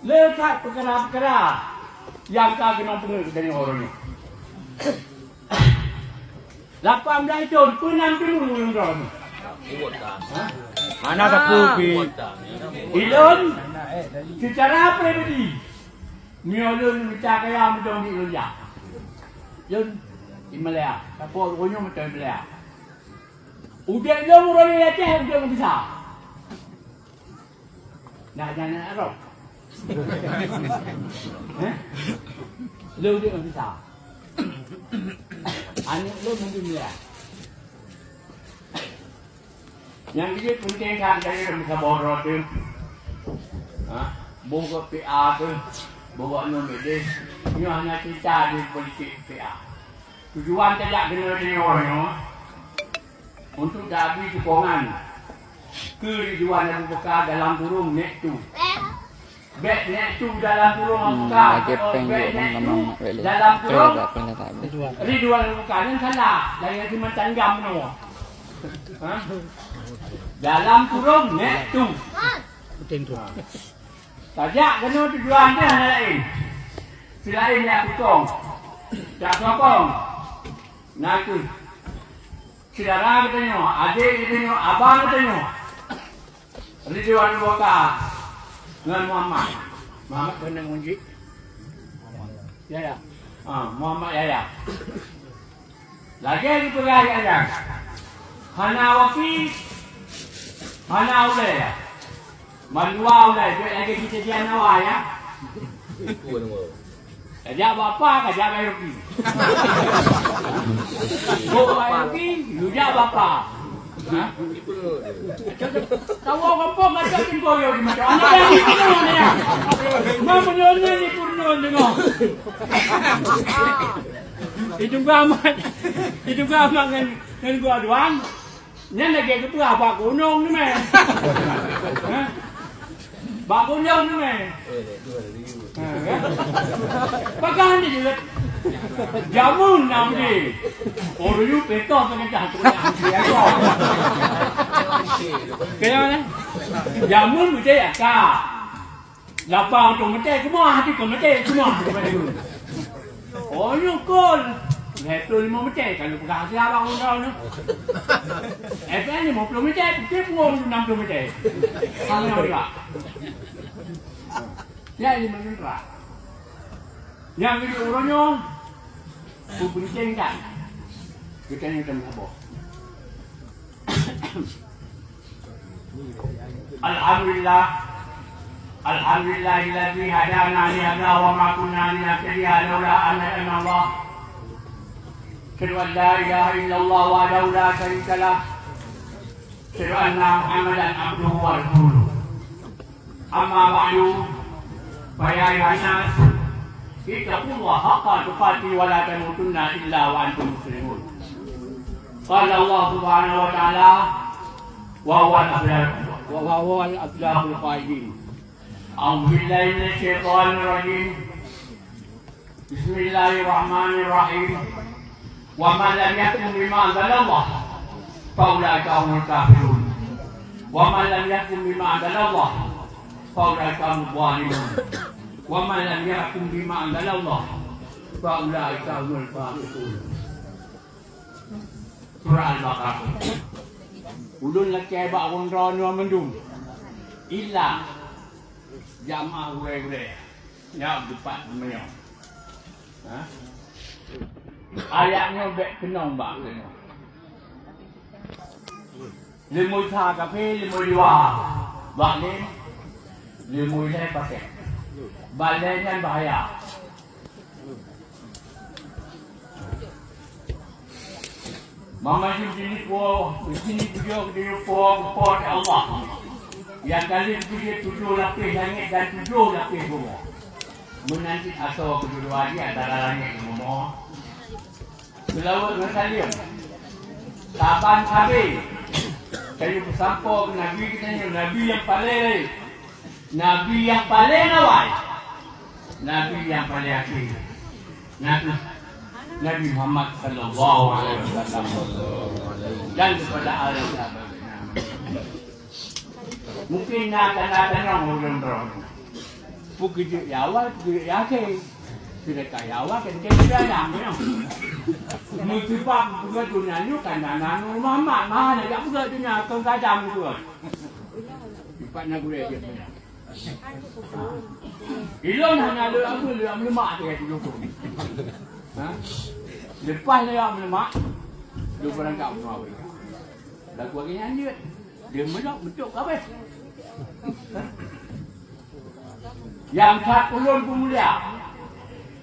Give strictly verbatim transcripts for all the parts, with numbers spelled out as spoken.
Le that peukara-peukara nyang ka keunong peungeut geutanyoe uroe nyoe. Lapan blaih thon peue nyang teungeut ureueng droe nyoe? Hah? Hana sapeue pih. Ilôn, seucara pribadi, meunyoe lôn mita kaya meuteumé lôn jak. Lôn di Malaya, sapeue uroe nyoe meuteumé Malaya. Udeb lôn uroe nyoe di Aceh, udeb meugisa. Nah, jangan nak rok. Heh? Lôn di meugisa. Aneuk lôn mungkin dia. Nyang jeuet peunteng that dari meusaboh droe teuh. Ha? Boh gop P A teuh, boh gop nyoe mideh. Nyoe hana cerita di politik P A. Tujuan tajak keunoe tanyoe nyoe untuk tabi dukongan keu Ridwan Abu Bakar dalam kurung nek tu. Bèk nek tu dalam kurung Abu Bakar. Hmm, lagèe pèng bèk nek tu dalam kurung Ridwan Abu Bakar. Nyan salah, laén si mantan gam nyoe. Ha? Dalam kurung nek tu. Tajak keunoe tujuan teuh hana laén. Silaén jak peukong, jak sokong. Na kheueh syedara geutanyoe, adék geutanyoe, abang geutanyoe, Ridwan Abu Bakar ngon Muhammad. Muhammad keuneuk ngon jih. Yahya. Ah, Muhammad Yahya. Lagèe jipeugah ayah, hana wapi, hana ulèe. Mandua ulèe, jeuet lagèe jiteubiet Nawa, ya. Kajak bak apa, kajak bak Yogi. Bak Yogi, yue jak bak apa. Ha? Kawoe gampông kajak tingkôi Yogi macam mana? Mana yang ni pun nyoe deungoe. Itu gamat, itu gamat ngan, ngan gua doang. Nyan lagèe geupeugah bak gunong teumé. Hah? Bak gunong teumé. Ha, kan? Pakon jeuet? Jameun na udép. Ureueng petoh peugah tu. Kaya mana? Jameun beutôi ya ka. Lapan reutôh meuté keumah, hati keu meuté keumah. Oh, nyoe kon. Lhèe plôh limong meuté, ka lheueh peugah siat bak ureueng nyoe. F N limong plôh meuté, putih pungo nam plôh meuté. Sama juga. Ya, ini menentera. Nyang geujok uroe nyoe, peue peunteng that. Geutanyoe tameusaboh. Alhamdulillah. Alhamdulillahilladzi hadana li hadza wa ma kunna linahtadiya laula an hadana Allah. Asyhadu an la ilaha illallah wahdahu la syarika lah. Asyhadu anna Muhammadan abduhu wa rasuluh. Amma ba'du, fa ya ayyuhan nas, ittaqullaha haqqa tuqatih wa la tamutunna illa wa antum muslimun. Qala Allah subhanahu wa ta'ala, wa huwa al-afdal, wa huwa al-afdalul qailin. A'udzu billahi minasyaitonir rajim. Bismillahirrahmanirrahim. Wa man lam yahkum bima anzalallah, fa ulaika humul kafirun. Wa man lam yahkum bima anzalallah, fa ulaika humuz zalimun. Wa man lam yahkum bima anzalallah, fa ulaika humul fasiqun. Surah Al-Baqarah. Ulôn lakèe bak uroe nyoe mandum. Illa jamaah gurèe-gurèe. Nyoe geupat meunyoe. Ha? Ayat nyoe bèk keunong bak keunoe. Leumoi sa kafé, leumoi dua bak lé, leumoi lhèe paséh. Bak lhèe nyan bahaya. Mama jih jini po, jini pujoe keu Po, Po teu Allah. Nyang ka lheueh pujoe tujoh lapéh langèt dan tujoh lapéh bumoe. Meunan cit asoe keudua-dua di antara langèt ngon bumoe. Seulaweuet ngon saleuem. Saban sabe. Kayue peusampoe keu Nabi geutanyoe, Nabi nyang paleng rayeuk. Nabi nyang paleng awai. Nabi nyang paleng akhé. Nabi, Nabi Muhammad sallallahu alaihi wasallam. Dan kepada ahli sahabat. Mungkin na tanda-tanda ureueng droe. Peukeujeut ya awai, peukeujeut ya akhé. Seudeukah ya awai, kan jadi dalam nyoe. Meusifat peugah donya nyoe kan na nanu Muhammad, mah na jak peugah donya keu kadang tu. Sifat na gurée jeuet nyoe. Ilôn hana lé apa, lé meuleumah tu ya tu. Ha? Lepas lé meuleumah, dia berangkat rumah. Lagu lagi nyan jeuet. Dia melok beutôi kabeh. Nyang that ulôn peumulia,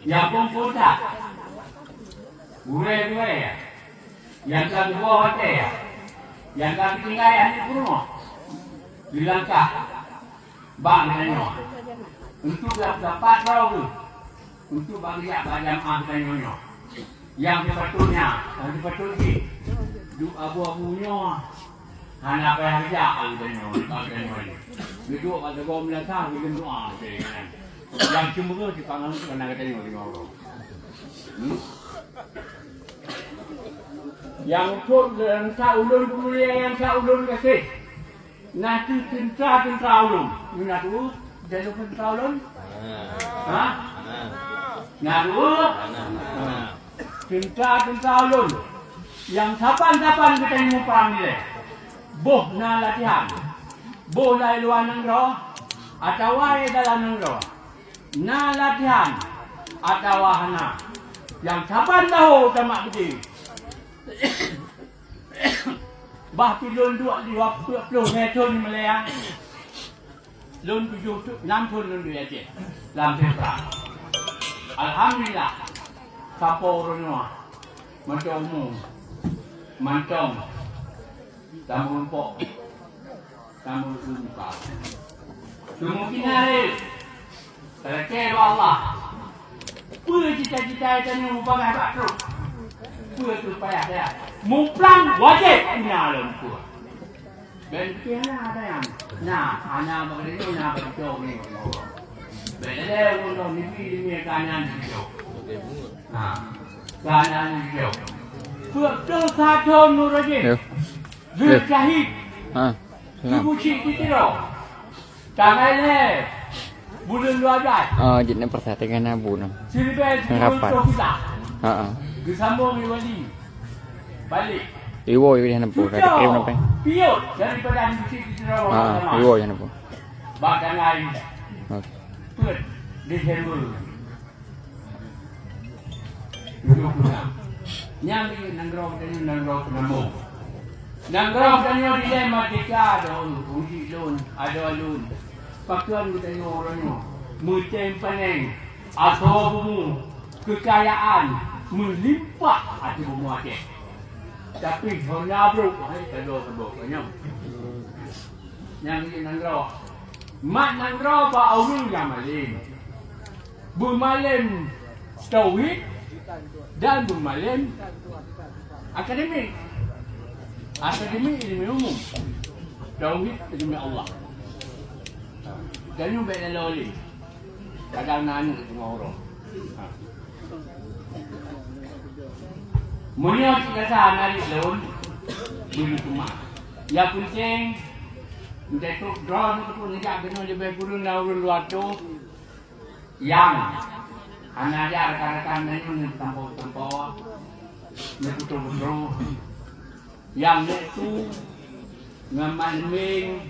nyang phon-phon that, gurée-gurée, nyang ka geuboh watée, nyang ka geutinggai aneuk peurumoh, geulangkah bak geutanyoe. Untuk dapat droe geuh, untuk bak geujak bak jamaah geutanyoe nyoe. Nyang sipatutnya, nyang sipatut jih, duek abu-abu nyoe hana payah geujak bak geutanyoe, bak geutanyoe nyoe. Geuduek bak sagoe meunasah, geuleuem doa, nyang ceumeureuh sipangan keu aneuk geutanyoe limong uroe. Hmm? Nyang phon, nyang that ulôn peumulia, nyang that ulôn gaséh. Na kheueh teuntra-teuntra ulôn. Nyoe na kheueh jalur teuntra ulôn? Ha? Na kheueh? Ha. Teuntra-teuntra ulôn. Nyang saban-saban geutanyoe muprang ilée. Boh na latihan. Boh na i luwa nanggroe atawa i dalam nanggroe. Na latihan atawa hana. Nyang saban tahu tamat geude. Bah pi lôn duek dua ploh lhèe thôn di Malaya. Lôn tujoh thôn, nam thôn lôn duek di Aceh. Lam Semprak. Alhamdulillah. Sapo uroe nyoe. Mantong umu. Mantong. Tameurumpok. Tameurumpok. Kemungkinan lain. Teureukée bak Allah. Peue cita-cita tanyoe mupadah bak trok? Peue teuh payah saya? Muprang wajéb na lom peue. Ben pih hana ada nyang. Na, hana bak geutanyoe, na bak geutanyoe. Ben ada ureueng nyoe nibak-nibak kanan geutanyoe. Ha. Kanan geutanyoe. Peue teuh sathon nurajih. Yo. Lheueh syahid, ha, salam. Geubucik di Tiro. Tanggai lhèe buleuen dua blah. Oh, jeuet na peurasaan teungoh na bu na. Siribèe sikureueng ploh peuet. Ha, ha. Geusambong lé wali. Balek. Iwoe, iwoe hana bu, tadi kirim sampai. Piot daripada Geubucik di Tiro. Ha, ha, iwoe hana bu. Bak tanggai. Oke. Peuet Desember. Nyang di nanggroe geutanyoe nanggroe peunambông. Nanggroe geutanyoe dilèe merdeka, adoe uji lôn, adoe lôn. Pakon geutanyoe uroe nyoe meutem paneng, asoe bumoe, keukayaan meulimpah ateueh bumoe Aceh. Tapi hana brôk, hai, saboh-saboh nyoe. Nyang di nanggroe. Mat nanggroe bak ureueng nyang malém. Beumalém tauhid dan beumalém akademik. Akademik ileumèe umum. Tauhid ileumèe Allah. Dan nyoe bèk laloe lé. Kadang na aneuk teungoh uroe. Ha. Meunyoe cit kasa hana lé lôn, beuneuteumak. Nyang peunteng, Meunyoe trok droe nyoe keuneuk neujak keunoe leubeh kureueng lam ureueng dua reutôh, nyang hana jak rakan-rakan tanyoe neuk sampoe-sampoe, neuk putôh-putôh. Nyang neuk tu ngon mak leumbeng,